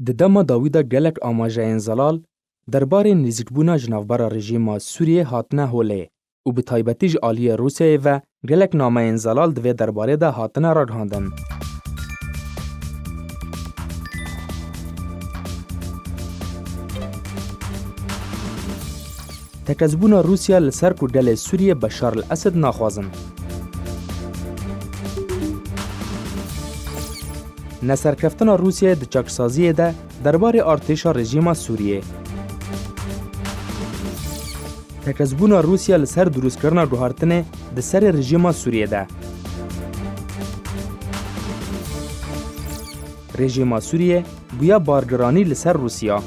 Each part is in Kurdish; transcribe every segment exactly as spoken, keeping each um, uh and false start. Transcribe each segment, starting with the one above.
Di dema dawî de gelek amajeyên zelal derbarê nêzîkbûna ji navbera rejîma Sûriyê hatine holê û bi taybetî ji aliyê Rûsyayê ve gelek nameyên zelal di vê derbarê de hatine ragihandin. Tekezbûna Rûsya li ser ku gelê Sûriyê Beşar el Esed naxwazin. Neserkeftina Rûsyayê di çaksaziyê de derbarê artêşa rejîma Sûriyê. Tekezbûna Rûsya li ser dirûstkirina guhartinê di serê rejîma Sûriyê de. Rejîma Sûriyê bûye bargiranî li ser Rûsya.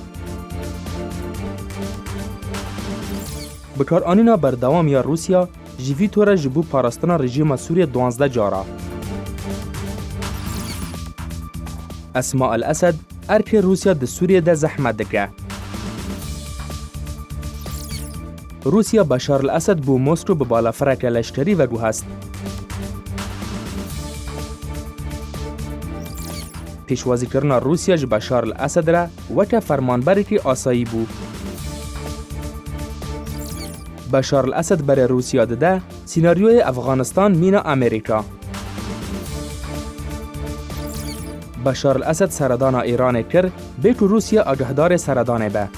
Bikaranîna berdewam ya Rûsya ji vî tore ji bo parastina rejîma Sûriyê duwazdeh cara. Esma El Esed erkê Rûsya di Sûriyê de zehmet dike. Rûsya Beşar El Esed bo Moskow bi balafireke leşkerî veguhest. Pêşwazîkirina Rûsya ji Beşar El Esed re weke fermanberekî asayî bû. Beşar El Esed berê Rûsya dide, sînaryoyê Efxanistan mîna Amerîka. Beşar El Esed seredana Îranê kir, bê ku Rûsya agahdarê seredanê be.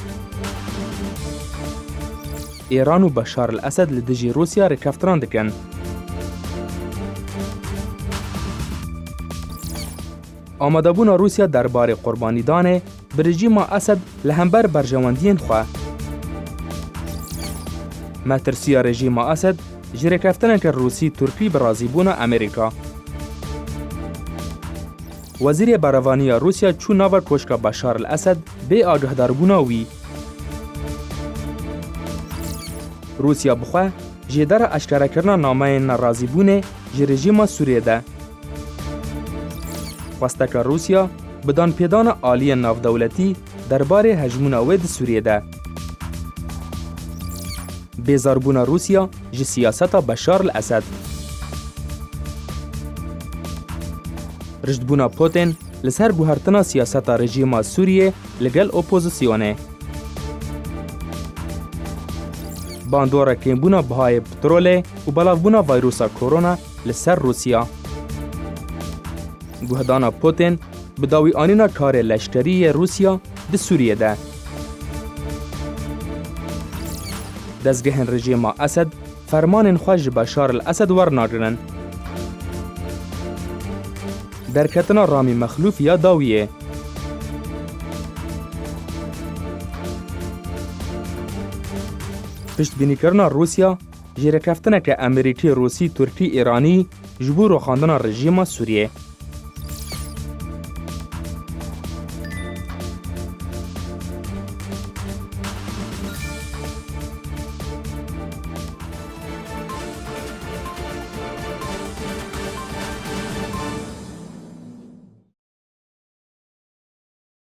Îran û Beşar El Esed li dijî Rûsya rêkeftinan dikin. Amadebûna Rûsya derbarê qurbanîdanê bi rejîma Esed li hember berjewendiyên xwe. Metirsiya rejîma Esed ji rêkeftineke Rûsî-Tirkî bi razîbûna Amerîka. Wezîrê Berevaniya Rûsya çû nava koşka Beşar el Esed bê agahdaribûna wî. Rûsya bi xwe jêdera eşkerekirina nameyên nerazîbûnê ji rejîma Sûriyê de. Xwesteka Rûsya bi danpêdana aliyên navdewletî derbarê hejmûna wê di Sûriyê de. Bêzarbûna Rûsya ji siyaseta Beşar el Esed. Rijdbûna Putin li ser guhertina siyaseta rejîma Sûriyê li gel opozisyonê. Bandora kêmbûna bihayê petrolê û belavbûna vayrusa korona li ser Rûsya. Guhdana Putin bi dawîanîna karê leşkerî yê Rûsya di Sûriyê de. Dezgehên rejîma Esed fermanên xwe ji Beşar el Esed wernagirin. Derketina Ramî Mexlûf ya dawiyê. Piştbînîkirina Rûsya ji rêkeftineke Amerîkî, Rûsî, Tirkî, Îranî ji bo rûxandina rejîma Sûriyê.